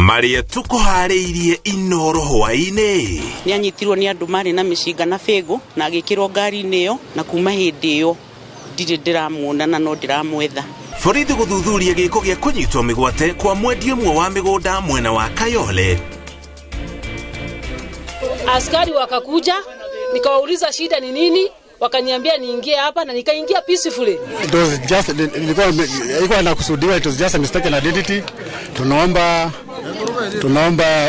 Marĩa tũkũharĩirie Inoro hwaĩ-inĩ. Nĩanyitirwo nĩ andũ marĩ na mĩcinga na bĩngũ na agĩkĩrwo ngari-inĩ ĩyo, na kuma hĩndĩ ĩyo ndirĩ ndĩramuona na no ndĩramwetha. Borithi gũthuthuria gĩko gĩa kũnyitwo mĩgwate kwa mwendia ũmwe wa mĩgũnda mwena wa Kayole. Askari wakakuja, nikawauliza shida ni nini, wakaniambia niingie hapa na nikaingia peacefully. It was just, ilikuwa inakusudiwa, it was just a mistaken identity. Tunaomba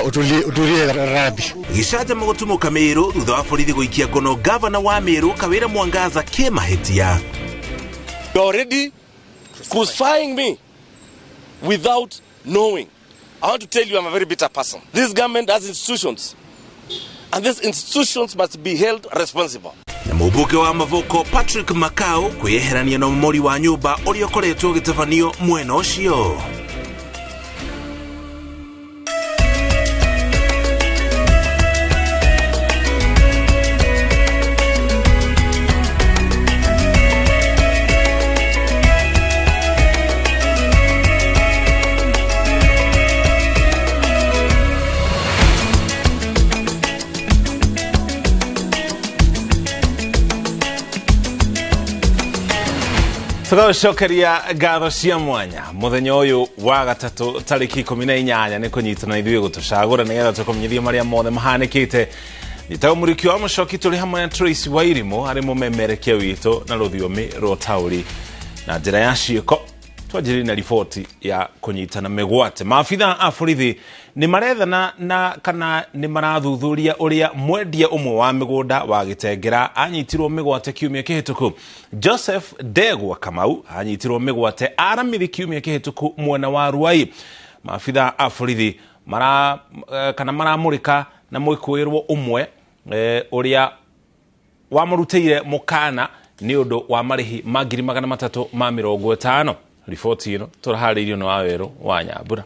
utulie radhi. Gĩcanjama gũtumũka Meru thutha wa borithi gũikia ngono gavana wa Meru Kawĩra Mwangaza kĩmahĩtia. You are already crucifying me without knowing. I want to tell you I'm a very bitter person. This government has institutions, and these institutions must be held responsible. Na mũmbunge wa Mavoko Patrick Makau kwĩyeherania na ũmomori wa nyũmba ũrĩa ũkoretwo ũgĩtabanio mwena ũcio. Tũgagũcokeria ngatho cia mwanya mũthenya ũyũ wa gatatũ tarĩki 18 nĩ kũnyitana ithuĩ gũtũcagũra nĩgetha tũkũmenyithia marĩa mothe mahanĩkĩte. Njĩtagwo Mũrĩki wa Mũcoki, tũrĩ hamwe na Tracy Wairimu arĩ mũmemerekia witũ na rũthiomi rwa ũtaũri na njĩra ya ciĩko. Twanjĩrĩrie na riboti ya kũnyitana mĩgwate. Maabitha a borithi nĩ marethana na kana nĩ marathuthuria ũrĩa mwendia ũmwe wa mĩgũnda wa Gĩtengera anyitirwo mĩgwate kiumia kĩhĩtũku. Joseph Ndegwa Kamau anyitirwo mĩgwate aramithi kiumia kĩhĩtũku mwena wa Ruai. Maabitha a borithi kana maramũrĩka na mwĩkũĩrwo ũmwe ũrĩa wamũrutĩire mũkana nĩ ũndũ wa marĩhi ma 350,000. Riboti ĩno tũraharĩirio nĩ Wawerũ wa Nyambura.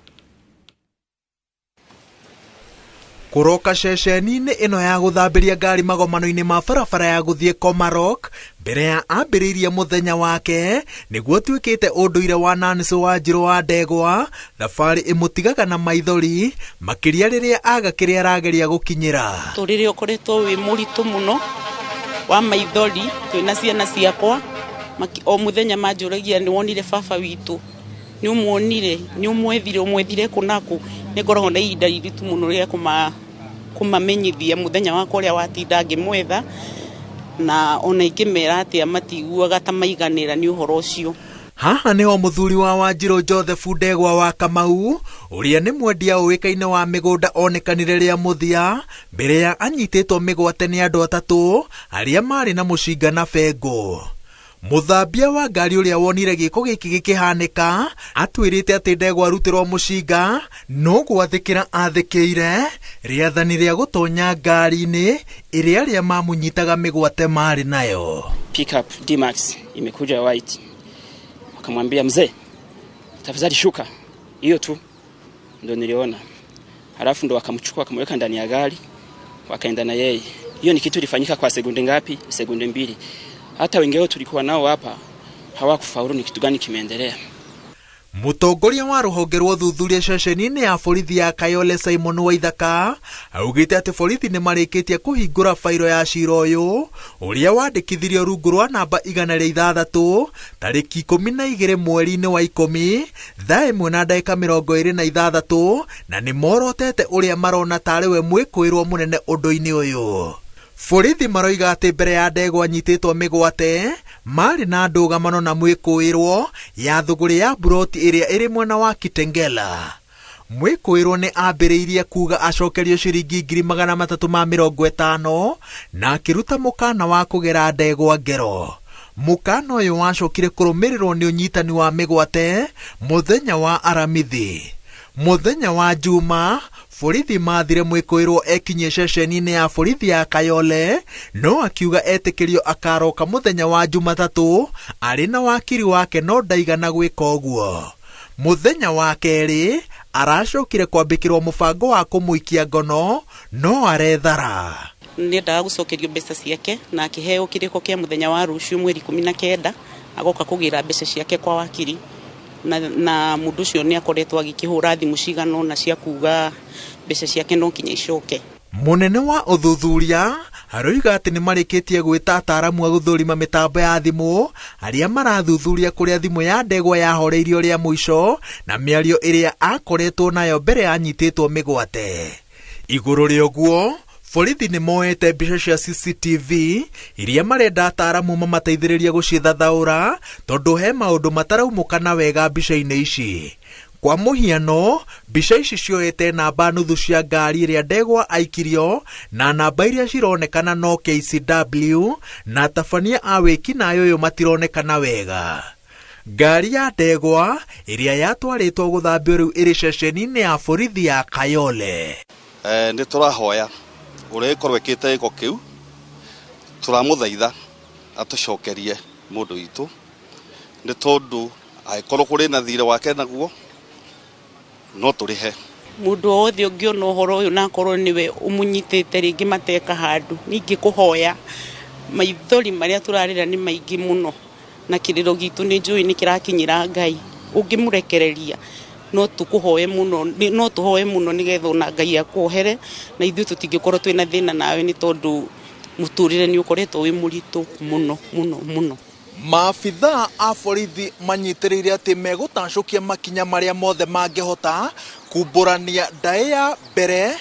Kũroka ceceni-inĩ ĩno ya gũthambĩria ngari magomano-inĩ ma barabara ya gũthiĩ Komarok mbere ya ambĩrĩirie mũthenya wake nĩguo tuĩkĩte ũndũire wa Nancy Wanjirũ wa Ndegwa, thabarĩ ĩmũtigaga na maithori makĩria rĩrĩa aga kĩrĩa arageria gũkinyĩra. Tũrĩrĩ ũkoretwo wĩ mũritũ mũno wa maithori, twĩna ciana ciakwa o mũthenya manjũragia nĩ wonire baba witũ, nĩ ũmuonire, nĩ ũmwethire, ũmwethire kũ na kũ. Nĩ ngoragwo na ihinda iritũ mũno rĩa kũmamenyithia mũthenya wakwa ũrĩa watinda ngĩmwetha, na ona ingĩmera atĩa matiguaga ta maiganĩra nĩ ũhoro ũcio. Haha nĩho mũthuri wa Wanjirũ Joseph Ndegwa wa Kamau ũrĩa nĩ mwendia ũĩkaine wa mĩgũnda onekanire rĩa mũthia mbere ya anyitĩtwo mĩgwate nĩ andũ atatũ arĩa marĩ na mũcinga na bengũ. Mũthambia wa ngari ũrĩa wonire gĩko gĩkĩ gĩkĩhanĩka atwĩrĩte atĩ Ndegwa arutĩrwo mũcinga no gwathĩkĩra athĩkĩire rĩathani rĩa gũtonya ngari-inĩ ĩrĩa arĩa mamũnyitaga mĩgwate marĩ nayo. Pickup D-Max imekuja white, wakamwambia mzee, tafadhali shuka. Hiyo tu ndo niliona. Halafu ndo wakamchukua wakamweka ndani ya gari wakaenda na yeye. Hiyo ni kitu ilifanyika kwa sekunde ngapi? Sekunde 2. Hata wengine tulikuwa nao hapa hawakufaulu ni kitu gani kimeendelea. Mũtongoria wa rũhonge rwa ũthuthuria ceceni-inĩ ya borithi ya Kayole Simon Waithaka augĩte atĩ borithi nĩ marĩkĩtie kũhingũra fairo ya cira ũyũ ũrĩa wandĩkithirio rungu rwa namba 106 tarĩki 12 mweri-inĩ wa 10 thaa 1:26 na nĩ morotete ũrĩa marona tarĩ we mwĩkũĩrwo mũnene ũndũ-inĩ ũyũ. Borithi maroiga atĩ mbere ya Ndegwa anyitĩtwo mĩgwate marĩ na ndũgamano na mwĩkũĩrwo ya thũgũrĩ ya buroti ĩrĩa ĩrĩ mwena wa Kitengela. Mwĩkũĩrwo nĩ ambĩrĩirie kuga acokerio ciringi 350,000 na akĩruta mũkana wa kũgera Ndegwa ngero. Mũkana ũyũ wacokire kũrũmĩrĩrwo nĩ ũnyitani wa mĩgwate mũthenya wa Aramithi. Mũthenya wa Juma borithi mathire mwĩkũĩrwo ekinyie ceceni-inĩ ya borithi ya Kayole no akiuga etĩkĩrio akaroka mũthenya wa Jumatatũ arĩ na wakiri wake no ndaigana gwĩka ũguo. Mũthenya wa kerĩ aracokire kwambĩkĩrwo mũbango wa kũmũikia ngono no arethara. Nĩendaga gũcokerio mbeca ciake na akĩheo kĩrĩko kĩa mũthenya wa rũciũ mweri 19 agoka kũgĩra mbeca ciake kwa wakiri. Na mũndũ ũcio nĩ akoretwo agĩkĩhũra thimũ cigana ũna cia kuga mbeca ciake no nginya icoke. Mũnene wa ũthuthuria aroiga atĩ nĩ marĩkĩtie gwĩta ataaramu a gũthũrima mĩtambo ya thimũ arĩa marathuthuria kũrĩa thimũ ya Ndegwa yahoreirio rĩa mũico na mĩario ĩrĩa akoretwo nayo mbere anyitĩtwo mĩgwate. Igũrũ rĩa ũguo, borithi nĩ moete mbica cia CCTV iria marenda ataaramu mamateithĩrĩrie gũcithathaũra tondũ he maũndũ mataraumũkana wega mbica-inĩ ici. Kwa mũhiano, mbica ici cioete namba nuthu cia ngari ĩrĩa Ndegwa aikirio na namba iria cironekana no KCW na atabania a wĩkinaĩ ũyũ matironekana wega. Ngari ya Ndegwa ĩrĩa yatwarĩtwo gũthambio rĩu ĩrĩ ceceni-inĩ ya borithi ya Kayole. Nĩ tũrahoya ũrĩa ĩkorwo ĩkĩte gĩko kĩu, tũramũthaitha atũcokerie mũndũ witũ, nĩ tondũ angĩkorwo kũrĩ na thirĩ wake naguo no tũrĩhe. Mũndũ o wothe ũngĩona ũhoro ũyũ na akorwo nĩwe ũmũnyitĩte rĩngĩ mateka handũ, ningĩ kũhoya maithori marĩa tũrarĩra nĩ maingĩ mũno na kĩrĩro gitũ nĩ njũĩ nĩ kĩrakinyĩra Ngai. Ũngĩmũrekereria no tũkũhoe mũno, no tũhoe mũno nĩgetha ona Ngai akuohere na ithuĩ tũtingĩkorwo twĩna thĩna nawe nĩ tondũ mũtũrĩre nĩ ũkoretwo wĩ mũritũ mũno mũno mũno. Maabithaa a borithi manyitĩrĩire atĩ megũtacũkia makinya marĩa mothe mangĩhota kumbũrania ndaĩ ya mbere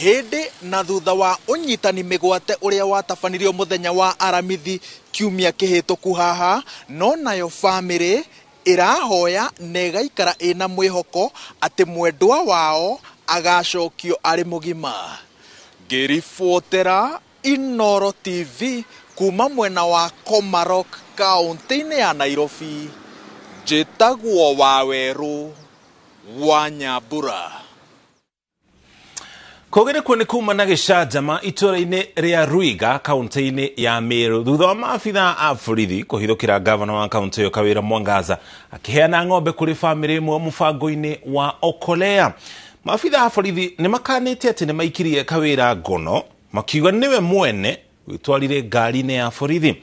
hĩndĩ na thutha wa ũnyitani mĩgwate ũrĩa watabanirio mũthenya wa Aramithi kiumia kĩhĩtũku haha, no nayo bamĩrĩ ĩrahoya na ĩgaikara ĩna mwĩhoko atĩ mwendwa wao agacokio arĩ mũgima. Ngĩribotera Inooro TV kuma mwena wa Komarok kaunti-inĩ ya Nairobi, njĩtagwo Wawerũ wa Nyambura. Kũgĩrĩ kuo nĩ kuma na gĩcanjama itũũra-inĩ rĩa Ruiga kaunti-inĩ ya Meru thutha wa maabithaa a borithi kũhithũkĩra gavana wa kaunti ĩyo Kawĩra Mwangaza akĩheana ng'ombe kũrĩ bamĩrĩ ĩmwe mũbango-inĩ wa Okolea. Maabithaa a borithi nĩ makanĩte atĩ nĩ maikirie Kawĩra ngono makiuga nĩwe mwene wĩtwarire ngari-inĩ ya borithi.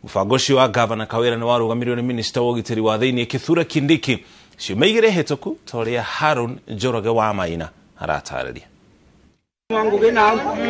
Mũbango ũcio wa gavana Kawĩra nĩ warũgamirio nĩ minista wa ũgitĩri wa thĩinĩ Kithure Kindiki. Ciumia igĩrĩ hĩtũku ta ũrĩa Harun Njoroge wa Maina aratarĩria.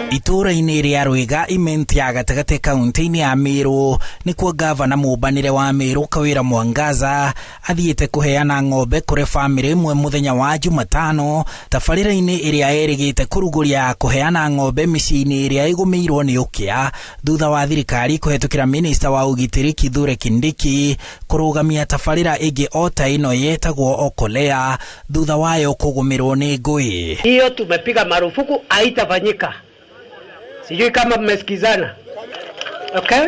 Itũũra-inĩ rĩa Rwĩga imenti ya gatagatĩ kaunti-inĩ ya Meru nĩkuo gavana mũmbanĩre wa Meru Kawĩra Mwangaza athiĩte kũheana ng'ombe kũrĩ bamĩrĩ ĩmwe mũthenya wa Jumatano tabarĩra-inĩ ĩrĩa ĩrĩgĩte kũrugũria kũheana ng'ombe mĩciĩ-inĩ ĩrĩa ĩgũmĩirwo nĩ ũkĩa thutha wa thirikari kũhetũkĩra minista wa ũgitĩri Kithure Kindiki kũrũgamia tabarĩra ĩngĩ o ta ĩno yetagwo Okolea thutha wayo kũgũmĩrwo nĩ ngũĩ. Hiyo tumepiga marufuku haitafanyika. Sijui kama mmesikizana. Okay?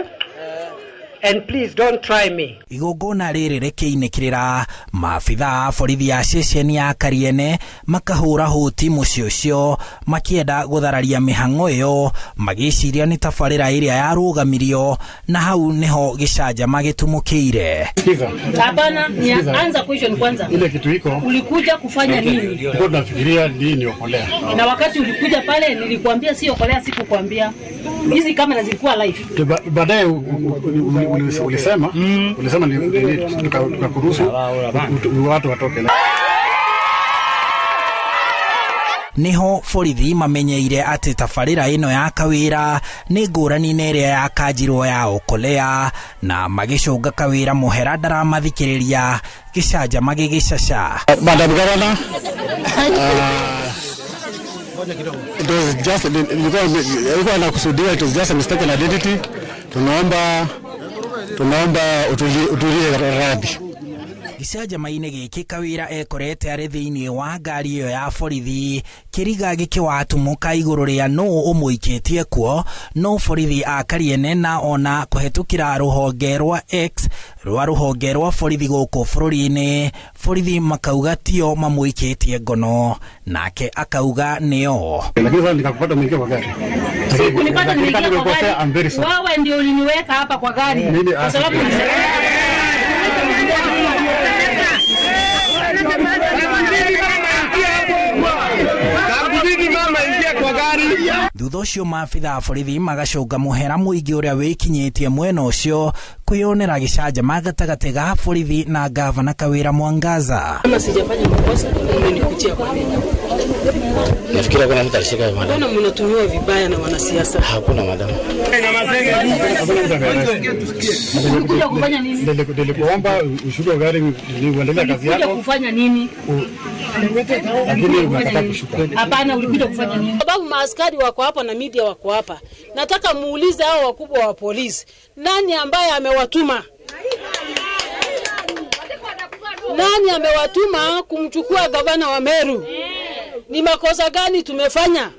And please don't try me. Igongona rĩrĩ rĩkĩinĩkĩrĩra maabithaa a borithi a ceceni ya Kariene makahũra hũti mũciĩ ũcio makĩenda gũthararia mĩhang'o ĩyo magĩciria nĩ tabarĩra ĩrĩa yarũgamirio na hau nĩho gĩcanjama gĩtumũkĩire. Hapana, anza question kwanza. Ile kitu iko. Ulikuja kufanya nini? Nilikuwa nafikiria nini Okolea. Na wakati ulikuja pale nilikuambia si Okolea, sikukwambia. Hizi kamera zilikuwa live. Baadaye ulisema tukakuruhusu watu watoke. Niho borithi mamenyeire atĩ tabarĩra ĩno ya Kawĩra nĩ ngũrani na ĩrĩa yakanjirwo ya Okolea na magĩcũnga Kawĩra mũhera ndaramathikĩrĩria gĩcanjama gĩgĩcaca. Madam Governor, it was just ilikuwa inakusudiwa, it was just a mistaken identity. Tunaomba utulie radhi. Gĩcanjama-inĩ gĩkĩ Kawĩra ekorete arĩ thĩinĩ wa ngari ĩyo ya borithi kĩriga gĩkĩwatumũka igũrũ rĩa nũũ ũmũikĩtie kuo no borithi a Kariene na ona kũhetũkĩra rũhonge rwa X rwa rũhonge rwa borithi gũkũ bũrũri-inĩ borithi makauga tio mamũikĩtie ngono nake akauga nĩo. Lakini sasa nikakupata umeingia kwa gari. Sikunipata nimeingia kwa gari. Wewe ndio uliniweka hapa kwa gari kwa sababu thutha ũcio maabithaa a borithi magacũnga mũhera mũingĩ ũrĩa wĩkinyĩtie mwena ũcio Kwiyonera gĩcanjama gatagatĩ ga borithi na gavana Kawira Mwangaza. Kama sijafanya makosa, mmenikujia kwa nini? Nafikiri hakuna mtu alishika madam. Mbona mnatumiwa vibaya na wanasiasa? Hakuna madam. Ulikuja kufanya nini? Nilikuomba ushuke gari uendelee kazi Ulikuja yako. kufanya nini? Lakini unakataa kushuka. Hapana, ulikuja kufanya nini? Sababu maaskari wako hapa na media wako hapa. Nataka muulize hao wakubwa wa polisi, nani ambaye amewatuma? Nani amewatuma kumchukua gavana wa Meru? Ni makosa gani tumefanya?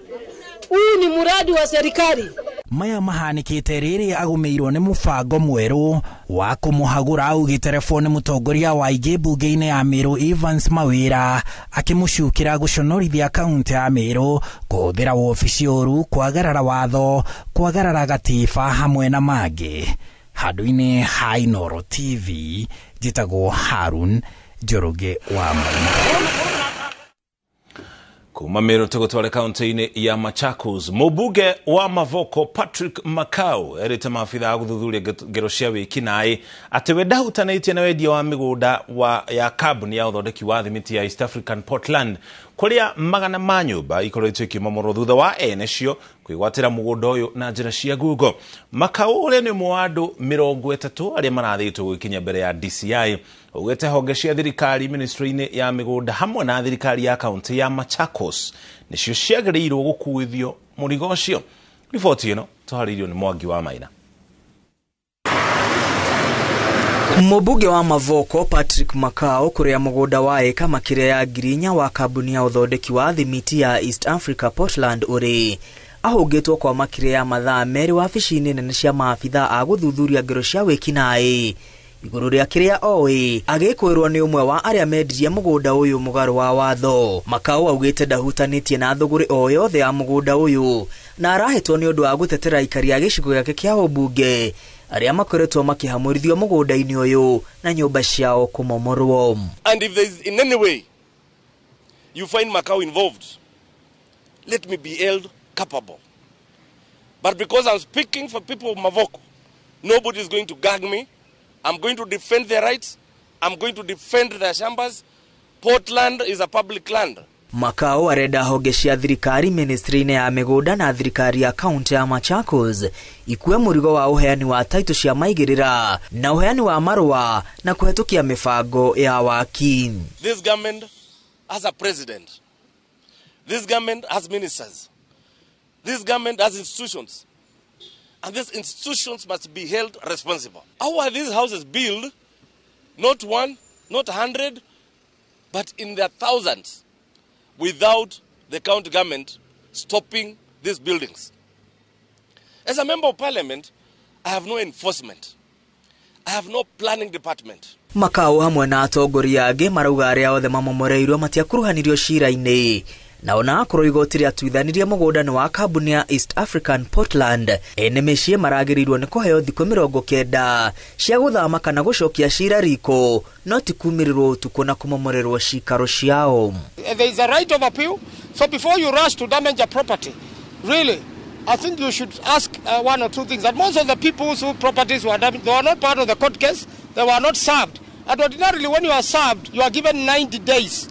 Huu ni mradi wa serikali. Maya mahanikite rĩrĩa agũmĩirwo nĩ mũbango mwerũ wa kũmũhagũra augĩte nĩ mũtongoria wa aingĩ mbunge-inĩ ya Meru Evans Mawĩra akĩmũcukĩra gũconorithia kaunti ya Meru kũhũthĩra wobici ũru kwagarara watho kwagarara gatiba hamwe na mangĩ. Handũ-inĩ ha Inooro TV njĩtagwo Harun Njoroge wa Maina. Kuma Meru tũgũtware kaunti-inĩ ya Machakos. Mũmbunge wa Mavoko Patrick Makau erĩte maabitha a gũthuthuria ngero cia wĩkinaĩ atĩ we ndahutanĩtie na wendia wa mĩgũnda ya kambuni ya ũthondeki wa thimiti ya East African Portland kũrĩa magana ma nyũmba ikoretwo ikĩmomorwo thutha wa ene cio kwĩgwatĩra mũgũnda ũyũ na njĩra cia ngungo. Makau ũrĩa nĩ ũmwe wa andũ 30 arĩa marathĩtwo gwĩkinya mbere ya DCI augĩte honge cia thirikari ministry-inĩ ya mĩgũnda hamwe na thirikari ya kaunti ya Machakos nĩcio ciagĩrĩirwo gũkuithio mũrigo ũcio. Riboti ĩno tũharĩirio nĩ Mwangi wa Maina. Mũmbunge wa Mavoko Patrick Makau kũrĩa mũgũnda wa ĩka makĩria ya 4,000 wa kambuni ya ũthondeki wa thimiti ya East Africa Portland ũrĩ ahũngĩtwo kwa makĩria ya mathaa 2 wabici-inĩ nene cia maabitha a gũthuthuria ngero cia wĩkinaĩ igũrũ rĩa kĩrĩa oĩ agĩkwĩrwo nĩ ũmwe wa arĩa mendirie mũgũnda ũyũ mũgarũ wa watho. Makau augĩte ndahutanĩtie na thũgũrĩ o yothe ya mũgũnda ũyũ na arahĩtwo nĩ ũndũ wa gũtetera aikari a gĩcigo gĩake kĩa ũmbunge arĩa makoretwo makĩhamũrithio mũgũnda-inĩ ũyũ na nyũmba ciao kũmomorwo. And if there is in any way you find Makau involved, let me be held culpable. But because I'm speaking for people of Mavoko, nobody is going to gag me. I'm going to defend their rights. I'm going to defend their shambas. Portland is a public land. Makau arenda honge cia thirikari ministry-inĩ ya mĩgũnda na thirikari ya kaunti ya Machakos ikue mũrigo wa ũheani wa taitũ cia maigĩrĩra na ũheani wa marũa na kũhetũkia mĩbango ya waki. This government has a president. This government has ministers. This government has institutions. And these institutions must be held responsible. How are these houses built? Not one, not 100, but in their thousands, without the county government stopping these buildings. As a member of parliament, I have no enforcement. I have no planning department. Makau hamwe na atongoria angĩ marauga arĩa othe mamomoreirwo matiakuruhanirio cira-inĩ na ona akorwo igoti rĩatuithanirie mũgũnda nĩ wa kambuni ya East African Portland ene mĩciĩ maragĩrĩirwo nĩ kũheo thikũ 90 cia gũthama kana gũcokia cira riko no ti kumĩrĩrwo ũtukũ na kũmomorerwo cikaro ciao. There is a right of appeal, so before you rush to damage a property, really, I think you should ask one or two things. That most of the people whose properties were damaged, they were not part of the court case, they were not served. And ordinarily when you are served, you are given 90 days.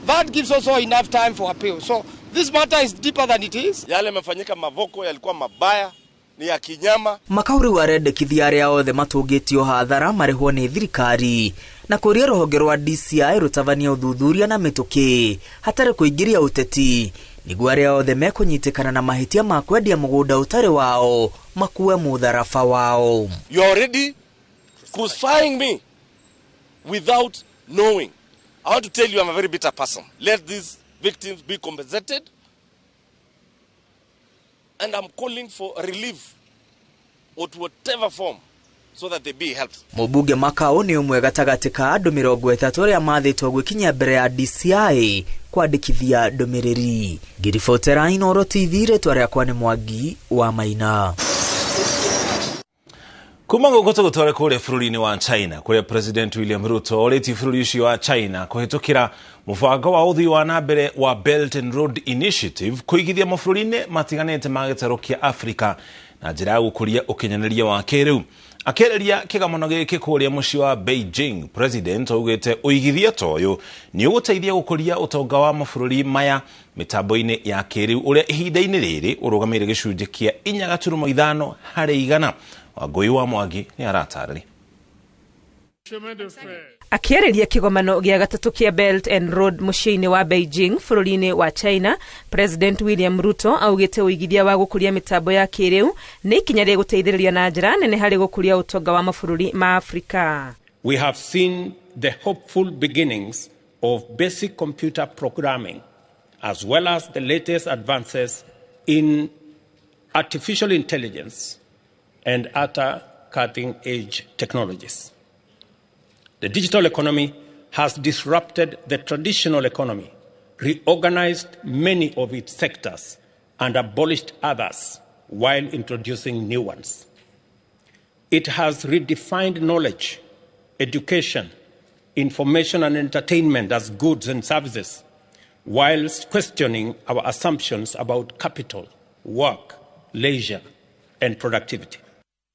That gives also enough time for appeal. So this matter is deeper than it is. Yale yamefanyika Mavoko yalikuwa mabaya, ni ya kinyama. Makauri warendekithia arĩa othe matũngĩtio hathara marĩhwo nĩ thirikari na kũria rũhonge rwa DCI rũtabanie ũthuthuria na mĩtũkĩ hatarĩ kũingĩria ũteti nĩguo arĩa othe mekũnyitĩkana na mahĩtia ma kwendia mũgũnda ũtarĩ wao makue mũtharaba wao. You are already crucifying me without knowing. I want to tell you I'm a very bitter person. Let these victims be compensated. And I'm calling for relief or to whatever form so that they be helped. Mũmbunge Makau nĩ ũmwe gatagatĩ ka andũ 30 arĩa mathĩtwo gwĩkinyia mbere ya DCI kwandĩkithia ndũmĩrĩri. Ngĩribotera Inooro TV, rĩtwa rĩakwa nĩ Mwangi wa Maina. Kuma gũkũ tũgũtware kũrĩa bũrũri-inĩ wa China kũrĩa President William Ruto orĩtie bũrũri ũcio wa China kũhĩtũkĩra mũbango wa ũthii wa na mbere wa Belt and Road Initiative kũigithia mabũrũri-inĩ matiganĩte ma gĩtarũ kĩa Afrika na njĩra ya gũkũria ũkinyanĩria wa kĩrĩu. Akĩarĩria kĩgomano gĩkĩ kũrĩa mũciĩ wa Beijing, President augĩte ũigithia ta ũyũ nĩ ũgũteithia gũkũria ũtonga wa mabũrũri maya mĩtambo-inĩ ya kĩrĩu ũrĩa ihinda-inĩ rĩrĩ ũrũgamĩire gĩcunjĩ kĩa 4.5 harĩ igana. Wangũi wa Mwangi nĩ aratarĩria. Akĩarĩria kĩgomano gĩa gatatũ kĩa Belt and Road mũciĩ-inĩ wa Beijing bũrũri-inĩ wa China, President William Ruto augĩte ũigithia wa gũkũria mĩtambo ya kĩrĩu nĩ ikinya rĩgũteithĩrĩria na njĩra nene harĩ gũkũria ũtonga wa mabũrũri ma Afrika. We have seen the hopeful beginnings of basic computer programming as well as the latest advances in artificial intelligence and other cutting-edge technologies. The digital economy has disrupted the traditional economy, reorganized many of its sectors, and abolished others while introducing new ones. It has redefined knowledge, education, information, and entertainment as goods and services, whilst questioning our assumptions about capital, work, leisure, and productivity.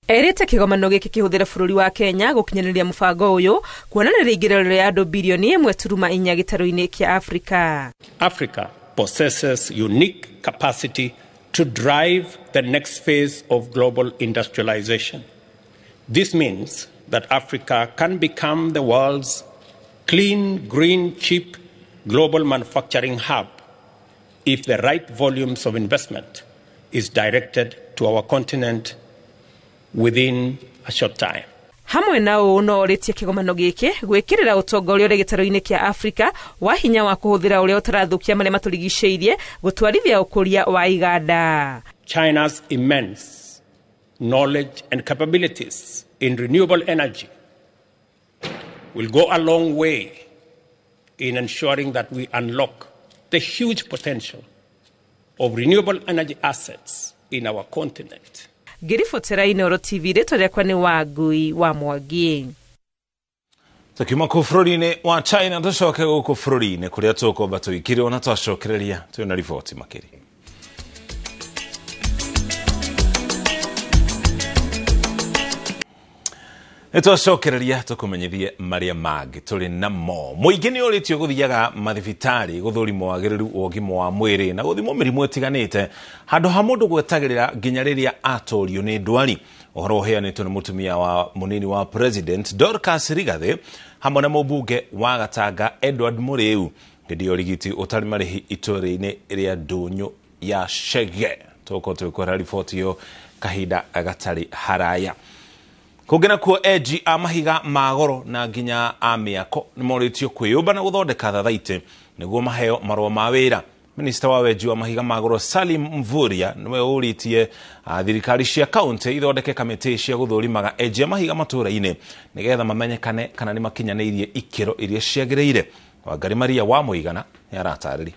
Erĩte kĩgomano gĩkĩ kĩhũthĩre bũrũri wa Kenya gũkinyanĩria mũbango ũyũ kuona nĩ rĩingĩrĩro rĩa andũ bilioni 1.4 gĩtarũ-inĩ kĩa Afrika. Africa possesses unique capacity to drive the next phase of global industrialization. This means that Africa can become the world's clean, green, cheap global manufacturing hub if the right volumes of investment is directed to our continent within a short time. Hamwe na ũũ no orĩtie kĩgomano gĩkĩ gwĩkĩrĩra ũtongoria ũrĩ gĩtarũ-inĩ kĩa Afrika wa hinya wa kũhũthĩra ũrĩa ũtarathũkia marĩa matũrigicĩirie gũtwarithia ũkũria wa iganda. China's immense knowledge and capabilities in renewable energy will go a long way in ensuring that we unlock the huge potential of renewable energy assets in our continent. Ngĩribotera Inooro TV, rĩtwa rĩakwa nĩ Wangui wa Mwangi. Tukiuma kũu bũrũri-inĩ wa China tũcoke gũkũ bũrũri-inĩ kũrĩa tũkũmba tũikĩrwo na twacokereria twĩna riboti makĩria. Nĩtwacokereria tũkũmenyithie marĩa mangĩ tũrĩ namo. Mũingĩ nĩ ũrĩtio gũthiaga mathibitarĩ gũthũrimwo wagĩrĩru wa ũgima wa mwĩrĩ na gũthimwo mĩrimũ ĩtiganĩte handũ ha mũndũ gwetagĩrĩra nginya rĩrĩa atorio nĩ ndwari. Ũhoro ũheanĩtwo nĩ mũtumia wa mũnini wa President Dorcas Rigathi hamwe na mũmbunge wa Gatanga Edward Mũrĩu hĩndĩ ya ũrigiti ũtarĩ marĩhi itũũra-inĩ rĩa Ndũnyũ ya Chege. Tũgũkorwo tũgĩkũhe riboti ĩyo kahinda gatarĩ haraya. Kũngĩ nakuo enji a mahiga ma goro na nginya a mĩako nĩ morĩtio kwĩyũmba na gũthondeka thathaitĩ nĩguo maheo marũa ma wĩra. Minista wa wenji wa mahiga ma goro Salim Mvurya nĩwe ũrĩtie thirikari cia kaunti ithondeke kamĩtĩ cia gũthũrimaga enji a mahiga matũũra-inĩ nĩgetha mamenyekane kana nĩ makinyanĩirie ikĩro iria ciagĩrĩire. Wangari Maria wa Mũigana nĩ aratarĩria.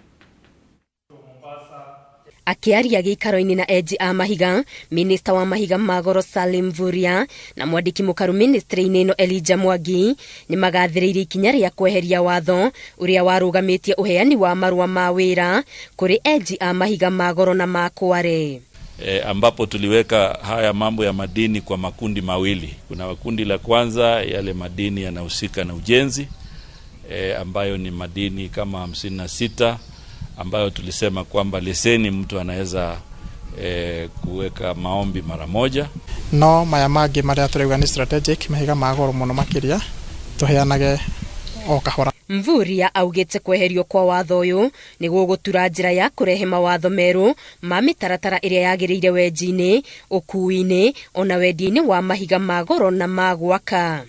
Akĩaria gĩikaro-inĩ na enji a mahiga, minista wa mahiga ma goro Salim Mvurya na mwandĩki mũkaru ministry-inĩ ĩno Elijah Mwangi nĩ magathĩrĩirie ikinya rĩa kweheria watho ũrĩa warũgamĩtie ũheani wa marũa ma wĩra kũrĩ enji a mahiga ma goro na ma kware. Ambapo tuliweka haya mambo ya madini kwa makundi mawili. Kuna kundi la kwanza yale madini yanahusika na ujenzi, ambayo ni madini kama 56 ambayo tulisema kwamba leseni mtu anaweza kuweka maombi mara moja. No maya mangĩ marĩa tũrauga nĩ strategic mahiga ma goro mũno makĩria tũheanage o kahora. Mvurya augĩte kweherio kwa watho ũyũ nĩ gũgũtura njĩra ya kũrehe mawatho merũ ma mĩtaratara ĩrĩa yagĩrĩire wenji-inĩ, ũkuui-inĩ ona wendia-inĩ wa mahiga ma goro na ma gwaka.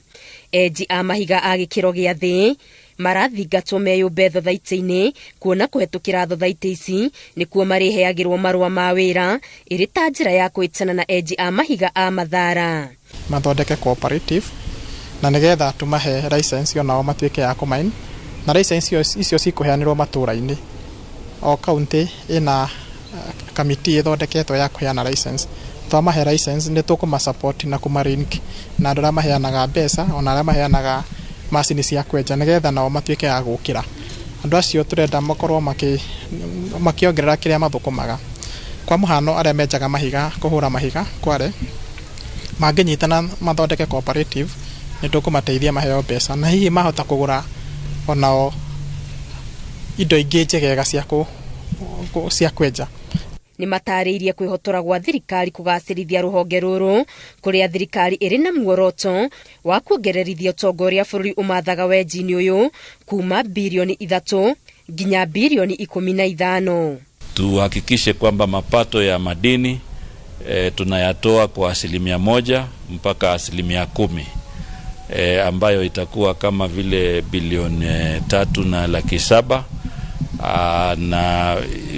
Enji a mahiga a gĩkĩro gĩa thĩ marathingatwo meyũmbe thothaitĩ-inĩ kuona kũhetũkĩra thothaitĩ ici nĩkuo marĩheagĩrwo marũa ma wĩra ĩrĩ ta njĩra ya kwĩtana na enji a mahiga a mathara. Mathondeke cooperative na nĩgetha tũmahe license onao matuĩke ya kũmine, na license icio cikũheanĩrwo matũũra-inĩ. O kaunti ĩna kamiti ĩthondeketwo ya kũheana license. Twamahe license nĩ tũkũma support na kũma link na andũ arĩa maheanaga mbeca ona arĩa maheanaga macini cia kwenja nĩgetha nao matuĩke ya gũkĩra. Andũ acio tũrenda makorwo makĩongerera kĩrĩa mathũkũmaga. Kwa mũhano arĩa menjaga mahiga, kũhũra mahiga kware, Mangĩnyitana mathondeke cooperative, nĩ tũkũmateithia maheo mbeca na hihi mahota kũgũra onao indo ingĩ njegega cia kwenja. Nĩ matarĩirie kwĩhotora gwa thirikari kũgacĩrithia rũhonge rũrũ, kũrĩa thirikari ĩrĩ na muoroto wa kuongererithia ũtonga ũrĩa bũrũri ũmathaga wenji-inĩ ũyũ kuma bilioni 3 nginya bilioni 15. Tuhakikishe kwamba mapato ya madini tunayatoa kwa 1% mpaka 10%, ambayo itakuwa kama vile bilioni 3.7 na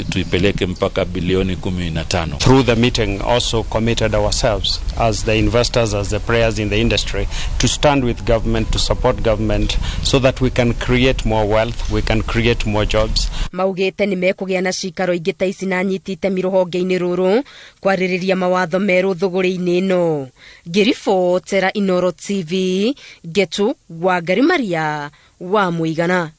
tuipeleke mpaka bilioni 15. Through the meeting also committed ourselves as the investors, as the players in the industry, to stand with government, to support government so that we can create more wealth, we can create more jobs. Maugĩte nĩ mekũgĩa na cikaro ingĩ ta ici na anyiti itemi rũhonge-inĩ rũrũ kwarĩrĩria mawatho merũ thũgũrĩ-inĩ ĩno. Ngĩribotera Inooro TV, Ngetu Wangari Maria wa Mũigana.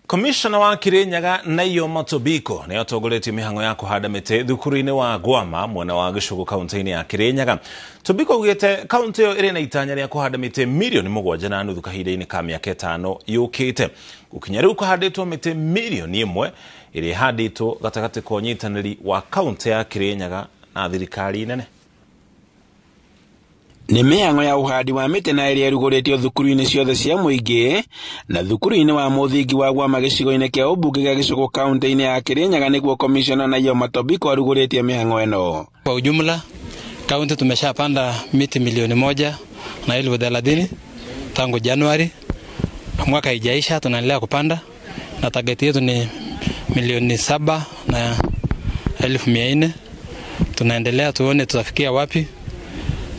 Komishona wa Kirinyaga Nayo Matobiko nĩ atongoretie mĩhang'o ya kũhanda mĩtĩ thukuru-inĩ wa Gwama mwena wa Gĩcũgũ kaunti-inĩ ya Kirinyaga. Tobiko augĩte kaunti ĩyo ĩrĩ na itanya rĩa kũhanda mĩtĩ milioni 7.5 kahinda-inĩ ka mĩaka 5 yũkĩte. Gũkinya rĩu kũhandĩtwo mĩtĩ milioni 1 ĩrĩa ĩhandĩtwo gatagatĩ ka ũnyitanĩri wa kaunti ya Kirinyaga na thirikari nene. Nĩ mĩhang'o ya ũhandi wa mĩtĩ na ĩrĩa ĩrugũrĩtio thukuru-inĩ ciothe cia mũingĩ na thukuru-inĩ wa mũthingi wa Gwama gĩcigo-inĩ kĩa ũmbunge gĩa Gĩcũgũ kaunti-inĩ ya Kirinyaga nĩguo komishona Nayo Matobiko arugũrĩtie mĩhang'o ĩno. Kwa ujumla kaunti tumeshapanda miti milioni 1.30 tangu Januari, mwaka haijaisha, tunaendelea kupanda na target yetu ni milioni 7.400. Tunaendelea tuone tutafikia wapi.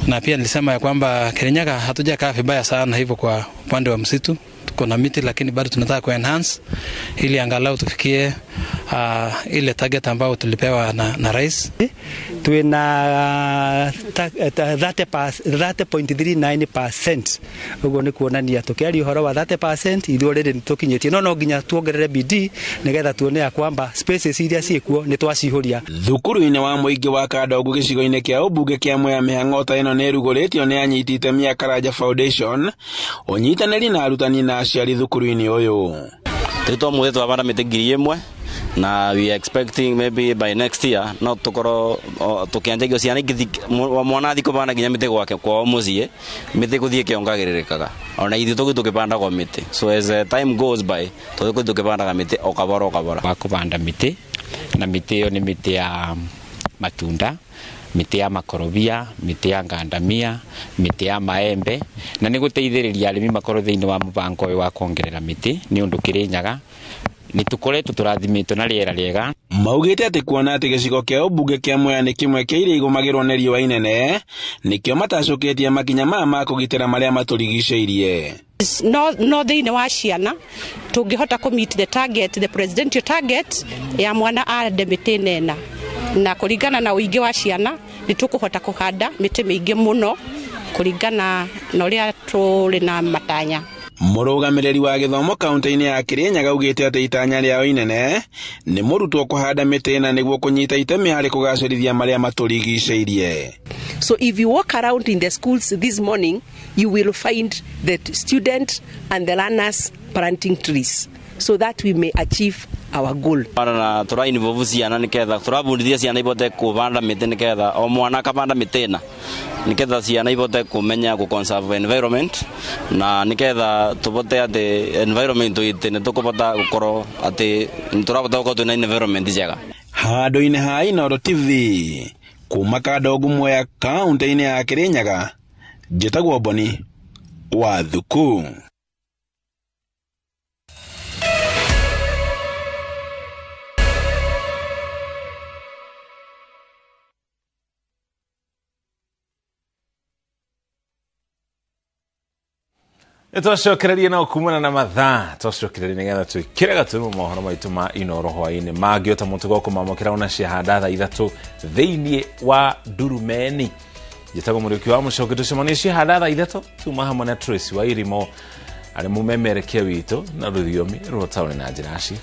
Na pia nilisema ya kwamba Kirinyaga hatujakaa vibaya sana hivyo kwa upande wa msitu. Tuko na miti lakini bado tunataka ku enhance ili angalau tufikie ile target ambayo tulipewa na rais. Twina 30.39% uguo ni kuonania tukiaria uhoro wa 30% ithuĩ already nĩtũkinyĩtie, no nginya tuongerere bidii nigetha tuone ya kwamba spaces iria ciĩkuo nĩ twaciihũria. Thukuru-inĩ wa mũingĩ wa Kandogu gĩcigo-inĩ kĩa ũmbunge kĩa Mwea mĩhang'o ta ĩno nĩ ĩrugũrĩtio nĩ anyiti itemi a Karanja Foundation ũnyitanĩri na arutani na aciari thukuru-inĩ ũyũ. Rĩu twamũthĩ twabanda mĩtĩ 1000 na we are expecting maybe by next year no tukoro tukianjagia ciana ingĩ mwana athi kũbanda nginya mĩtĩ gwake kwao mũciĩ, mĩtĩ gũthiĩ ĩkĩongagĩrĩrĩkaga ona ithuĩ tũgĩthiĩ tũkĩbandaga mĩtĩ, so as time goes by tũgĩthiĩ tũkĩbandaga mĩtĩ o kabora o kabora. Wa kũbanda mĩtĩ na mĩtĩ ĩyo nĩ mĩtĩ ya matunda, mĩtĩ ya makorobia, mĩtĩ ya ngandamia, mĩtĩ ya maembe, na nĩ gũteithĩrĩria arĩmi makorwo thĩinĩ wa mũbango ũyũ wa kuongerera mĩtĩ nĩ ũndũ Kirinyaga nĩ tũkoretwo tũrathimĩtwo na rĩera rĩega. Maugĩte atĩ kuona atĩ gĩcigo kĩa ũmbunge kĩa Mwea nĩ kĩmwe kĩa iria igũmagĩrwo nĩ riũa inene, nĩkĩo matacũkĩtie makinya maya ma kũgitĩra marĩa matũrigicĩirie. No thĩinĩ wa ciana tũngĩhota kũ meet the target, the presidential target ya mwana ande mĩtĩ nena, na kũringana na ũingĩ wa ciana nĩ tũkũhota kũhanda mĩtĩ mĩingĩ mũno kũringana na ũrĩa tũrĩ na matanya. Mũrũgamĩrĩri wa gĩthomo kaunti-inĩ ya Kirinyaga augĩte atĩ itanya rĩao inene nĩ mũrutwo kũhanda mĩtĩ ĩna nĩguo kũnyita itemi harĩ kũgacĩrithia marĩa matũrigicĩirie. So if you walk around in the schools this morning, you will find the student and the learners planting trees so that we may achieve our goal. Na tura involve ciana niketha turabundithia ciana ibote kubanda mĩtĩ niketha o mwana akabanda mĩtĩ ĩna niketha ciana ibote kumenya ku conserve environment na niketha tubote ati environment itu ni tukubota gukorwo ati turabota gukorwo twina environment njega. Handũ-inĩ ha Inooro TV kuma Kandogu Mwea kaunti-inĩ ya Kirinyaga, njĩtagwo Boni wa Thuku. Twacokererie na kumana na mathaa twacokererie nigetha twikire gaturumo mohoro maitu ma Inooro hwaini mangĩ ota mũtugo kũmamũkĩra ona ciahanda thaa 3 thĩinĩ wa Ndurumeni. Njĩtagwo Mũriũki wa Mũcoki, tũcemanie ciahanda thaa 3 tuma hamwe na Tracy wa Irimo arĩ mũmemerekia witũ na rũthiomi rwa taũni na njĩra ciĩko.